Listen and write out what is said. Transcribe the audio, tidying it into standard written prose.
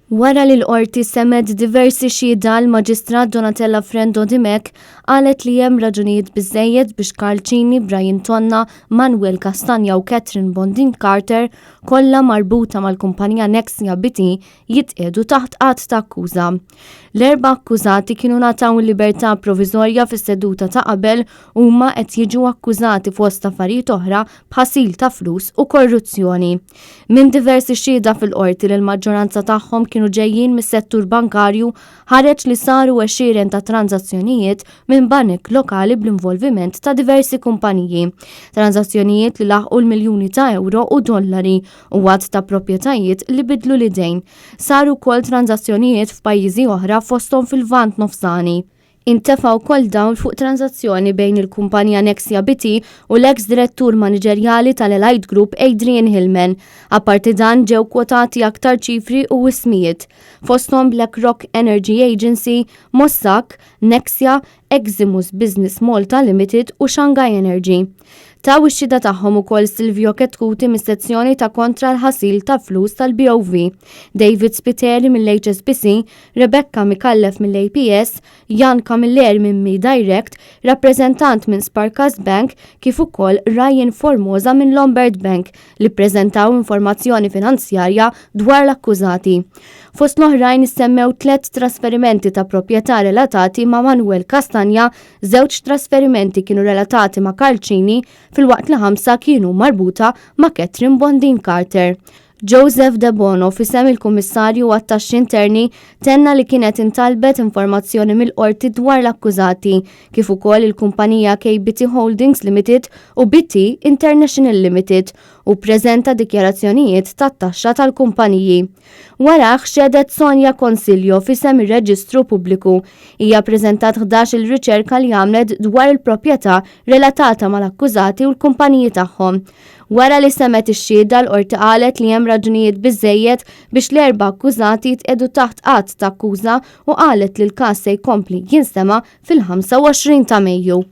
Wara li l-Qorti semgħet diversi xhieda l-Maġistrat Donatella Frendo Dimech qalet li hemm raġunijiet biżżejjed biex Karl Cini, Brian Tonna, Manuel Castagna u Catherine Bondin Carter kollha marbuta mal-kumpanija Nexia BT jitqiegħdu taħt att ta' akkuża. L-erba' akkużati kienu ngħataw il-libertà proviżorja fis-seduta ta' qabel huma qed jiġu akkużati fost affarijiet oħra b'ħasil ta' flus u korruzzjoni. Minn diversi xhieda fil-Qorti li l-maġġoranza tagħhom kienu ġejjin mis-settur bankarju ħareġ li saru għexieren ta' tranżazzjonijiet minn banek lokali bl-involviment ta' diversi kumpaniji. Tranżazzjonijiet li laħqu l-miljuni ta' ewro u dollari u għadd ta' proprjetajiet li bidlu l-idejn. Saru wkoll tranżazzjonijiet f'pajjiżi oħra fosthom fil-Lvant Nofsani. Intefa' wkoll dawl fuq tranżazzjoni bejn il-kumpanija Nexia BT u l-eks direttur maniġerjali tal-Elite Group Adrian Hillman. Apparti dan ġew kwotati aktar ċifri u ismijiet, fosthom BlackRock Energy Agency, Mossack, Nexia, Eximus Business Malta Limited u Shanghai Energy. Taw ix-xhieda tagħhom ukoll Silvio Chetcuti mis-sezzjoni ta' kontra l-ħasil ta' flus tal-BOV, David Spiteri mill-HSBC, Rebecca Micallef mill-APS, Jan Camilleri minn MeDirect, rappreżentant minn Sparkas Bank, kif ukoll Ryan Formosa minn Lombard Bank li ppreżentaw informazzjoni finanzjarja dwar l-akkużati. Fost l-oħrajn issemmew tlett trasferimenti ta' proprjetà relatati ma' Manuel Castagna, żewġ trasferimenti kienu relatati ma' Karl Cini filwaqt li ħamsa kienu marbuta ma' Catherine Bondin Carter. Joseph Debono, f'isem il-Kummissarju għat-Taxxi Interni, tenna li kienet intalbet informazzjoni mill-Qorti dwar l-akkużati, kif ukoll il-kumpanija KBT Holdings Limited u BT International Limited, u ppreżenta dikjarazzjonijiet tat-taxxa tal-kumpaniji. Warajh xehdet Sonia Consiglio f'isem ir-Reġistru Pubbliku. Hija ppreżentat 11-il riċerka li għamlet dwar il-proprjetà relatata mal-akkużati u l-kumpaniji tagħhom. Wara li semgħet ix-xhieda, l-Qorti qalet li hemm raġunijiet biżżejjed biex l-erba' akkużati jitqiegħdu taħt att ta' akkuża u qalet li l-każ se jkompli jinstema' fil-25 ta' Mejju.